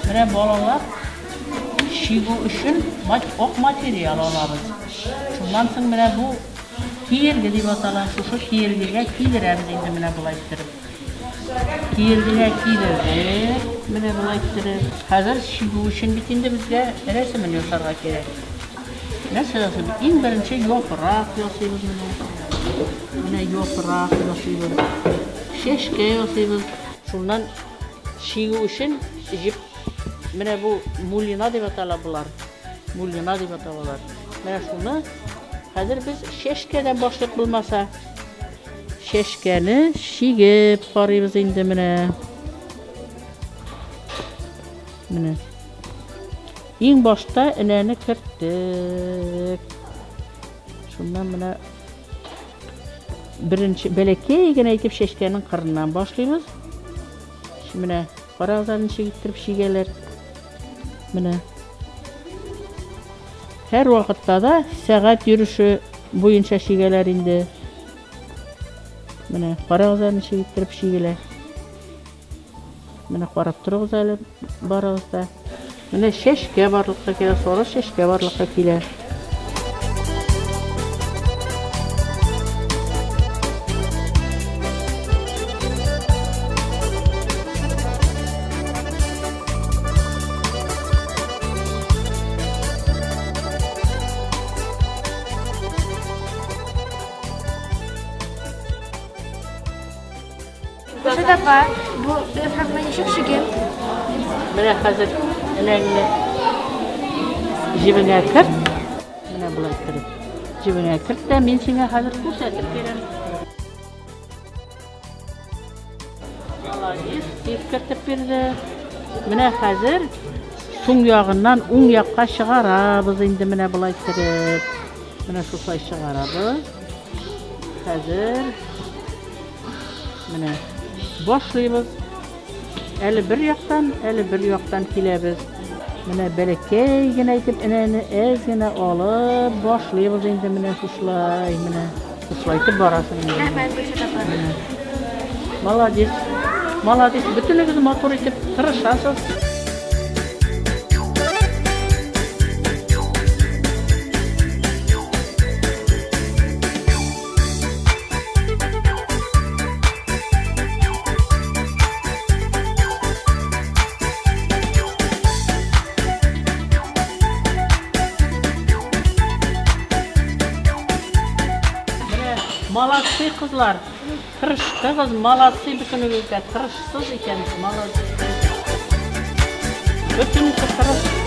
Менә балалар чигү өчен ак материал алабыз. Шуннан соң менә бу киерге дип атала. Шушы киергегә кидерәбез инде менә болай иттереп. Киергегә кидердек, менә болай иттереп. Хәзер чигү өчен бит инде безгә рәсемен ясарга кирәк. Нәрсә ясыйбыз? Иң беренче яфрак ясыйбыз менә. Менә яфрак ясыйбыз. Чәчкә ясыйбыз. Шуннан чигү өчен җеп менә бу мулина дип атала болар. Мулина дип аталалар. Менә шуны хәзер без чәчкәдән башлыйк булмаса. Чәчкәне чигеп карыйбыз инде менә. Менә. Иң башта энәне керттек. Шуннан менә беренче бәләкәй генә итеп чәчкәнең кырыннан башлыйбыз. Менә карагыз әле ничек иттереп чигәләр. Менә. Һәр вакытта да сәгать йөреше буенча чигәләр инде. Менә карагыз әле ничек иттереп чигелә. Менә карап торыгыз әле барыгыз да. Менә чәчкә барлыкка килә, сары чәчкә барлыкка килә. Гөлшат апа, бу яфракны ничек чигим? Менә хәзер энәңне җебеңә керт. Менә болай иттереп. Җебеңә керт тә, мин сиңа хәзер күрсәтеп бирәм. Молодец, дип кертеп бирде. Менә хәзер суң ягыннан уң якка чыгарабыз инде менә болай иттереп. Менә шулай чыгарабыз. Хәзер менә башлыйбыз. Әле бер яктан, әле бер яктан киләбез. Менә бәләкәй генә итеп энәне әз генә алып башлыйбыз инде менә шушылай, менә шушылай итеп барасың инде. Рәхмәт, Гөлшат апа. Менә. Молодец. Молодец. Бөтенегез матур итеп тырышасыз. Менә молодцы кызлар. Тырыштыгыз, молодцы бөтенегез дә. Тырышсыз икәнсез, молодцы. Бөтенесе тырыш.